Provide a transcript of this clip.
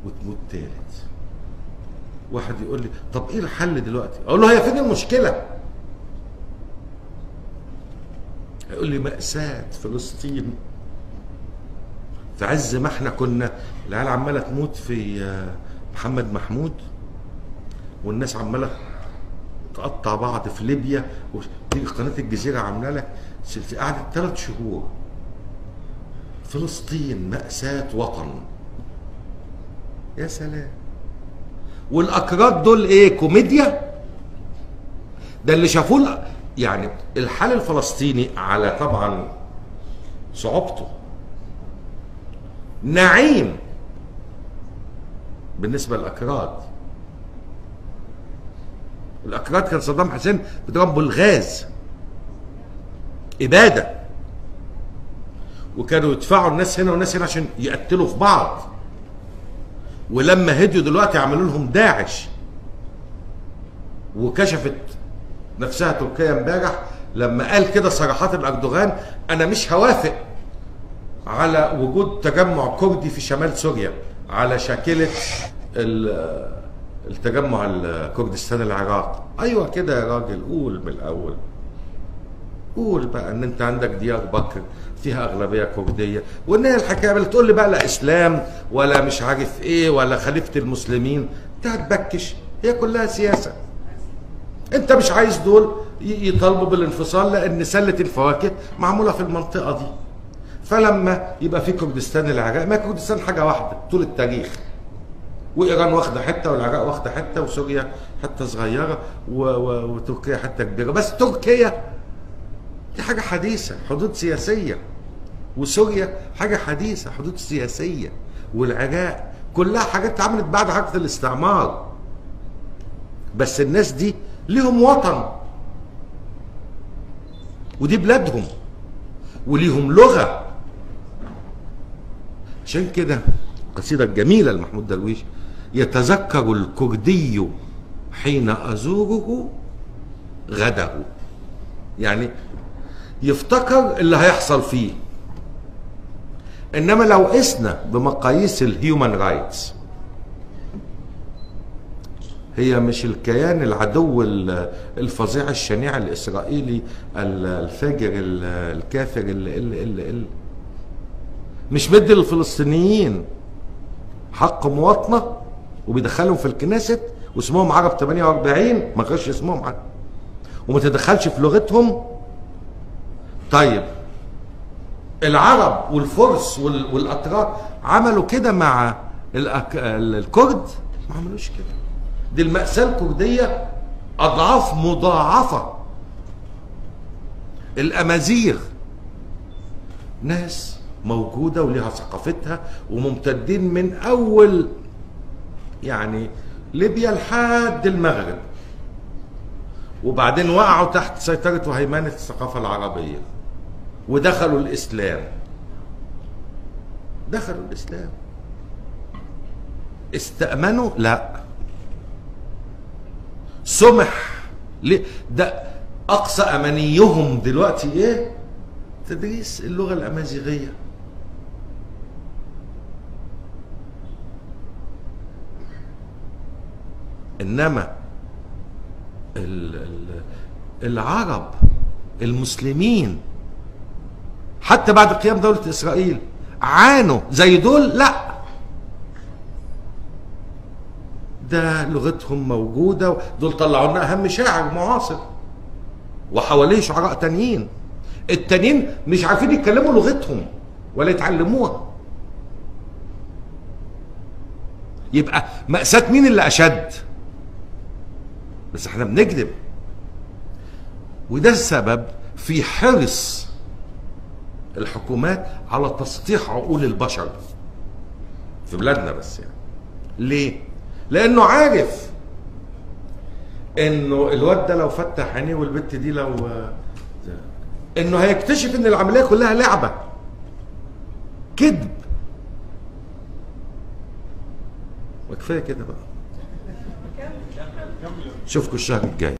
وتموت تالت. واحد يقول لي طب ايه الحل دلوقتي؟ اقول له هي فين المشكلة؟ هيقول لي مأساة فلسطين. في عز ما احنا كنا العيال عماله تموت في محمد محمود، والناس عماله تقطع بعض في ليبيا، وتيجي قناة الجزيرة عامله لك قعدت 3 شهور. فلسطين مأساة وطن. يا سلام. والاكراد دول ايه؟ كوميديا؟ ده اللي شافوه يعني الحال الفلسطيني على طبعا صعوبته نعيم بالنسبة للاكراد. الاكراد كان صدام حسين بيضربوا بالغاز ابادة، وكانوا يدفعوا الناس هنا والناس هنا عشان يقتلوا في بعض. ولما هديوا دلوقتي عملوا لهم داعش، وكشفت نفسها تركيا امبارح لما قال كده صراحة اردوغان انا مش هوافق على وجود تجمع كردي في شمال سوريا على شاكلة التجمع الكردستان العراق. ايوه كده يا راجل، قول من الاول، قول بقى ان انت عندك ديار بكر فيها اغلبية كرديه، وان هي الحكاية اللي تقول لي بقى لا اسلام ولا مش عارف ايه ولا خليفة المسلمين، انت هتبكش، هي كلها سياسة. انت مش عايز دول يطالبوا بالانفصال لان سله الفواكه معمولة في المنطقة دي. فلما يبقى في كردستان العراق، ما كردستان حاجة واحدة طول التاريخ، وايران واخده حتة والعراق واخده حتة وسوريا حتة صغيرة وتركيا حتة كبيرة، بس تركيا دي حاجة حديثه حدود سياسية، وسوريا حاجة حديثه حدود سياسية، والعراق كلها حاجات اتعملت بعد حركة الاستعمار. بس الناس دي ليهم وطن، ودي بلادهم، وليهم لغة. عشان كده القصيدة الجميلة لمحمود درويش، يتذكر الكردي حين ازوره غده، يعني يفتكر اللي هيحصل فيه. انما لو قسنا بمقاييس ال human rights، هي مش الكيان العدو الفظيع الشنيع الاسرائيلي الفاجر الكافر اللي مش مدي للفلسطينيين حق مواطنه وبيدخلهم في الكنيست واسمهم عرب 48، ما غيرش اسمهم عرب، وما تدخلش في لغتهم. طيب العرب والفرس والاتراك عملوا كده مع الكرد؟ ما عملوش كده. دي المأساة الكردية أضعاف مضاعفة. الأمازيغ ناس موجودة وليها ثقافتها وممتدين من أول يعني ليبيا لحد المغرب، وبعدين وقعوا تحت سيطرة وهيمنة الثقافة العربية ودخلوا الإسلام. دخلوا الإسلام استأمنوا؟ لا، سمح ليه؟ ده أقصى أمانيهم دلوقتي إيه؟ تدريس اللغة الأمازيغية. إنما العرب المسلمين حتى بعد قيام دولة إسرائيل عانوا زي دول؟ لا، ده لغتهم موجودة، دول طلعوا لنا أهم شاعر معاصر وحواليه شعراء تانيين. التانيين مش عارفين يتكلموا لغتهم ولا يتعلموها. يبقى مأساة مين اللي أشد؟ بس احنا بنكذب. وده السبب في حرص الحكومات على تسطيح عقول البشر في بلادنا. بس يعني ليه؟ لانه عارف انه الواد ده لو فتح عينيه والبت دي لو انه هيكتشف ان العملية كلها لعبه كذب. وكفاية كده بقى، اشوفكم الشهر الجاي.